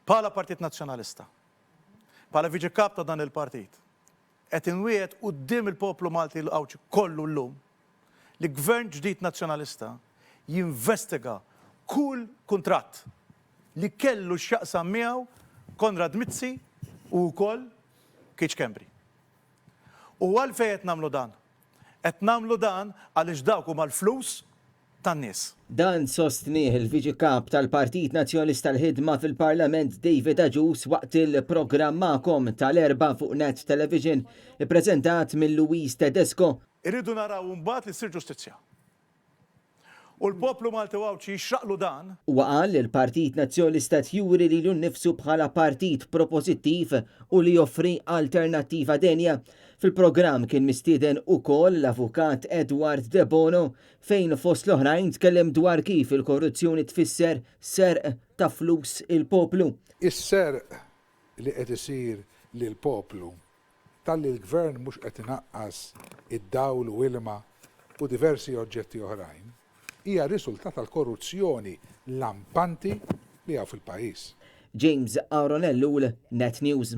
Bħala Partit Nazzjonalista, bħala Viċi Kap ta' dan il-partit, qed inwiegħed quddiem il-poplu Malti u Għawdxi kollu llum li Gvern ġdid Nazzjonalista jinvestiga kull kuntratt li kellu x'jaqsam miegħu Konrad Mizzi u wkoll Keith Schembri. U għalfejn qed nagħmlu dan? Qed nagħmlu dan għaliex dawk huma l-flus tan-nies. Dan sostnieh il-Viċi Kap tal-Partit Nazzjonalista l-Ħidma fil-Parlament David Agius waqt il-programm Magħkom tal-Erbgħa fuq Net Television ippreżentat minn Louise Tedesco. Irridu naraw imbagħad li ssir ġustizzja. U l-poplu Malti u Għawdxi jixraqlu dan. Huwa qal li l-Partit Nazzjonalista qed juri lilu nnifsu bħala partit proposittiv u li joffri alternattiva denja. Fil-programm kien mistieden ukoll l-Avukat Edward Debono fejn fost l-oħrajn tkellem dwar kif il-korruzzjoni tfisser serq ta' flus il-poplu. Is-serq li qed isir lill-poplu talli l-Gvern mhux qed inaqqas id-dawl u ilma u diversi oġġetti oħrajn, hija riżultat tal-korruzzjoni lampanti li hawn fil-pajjiż. James Aaron Ellul, Net News.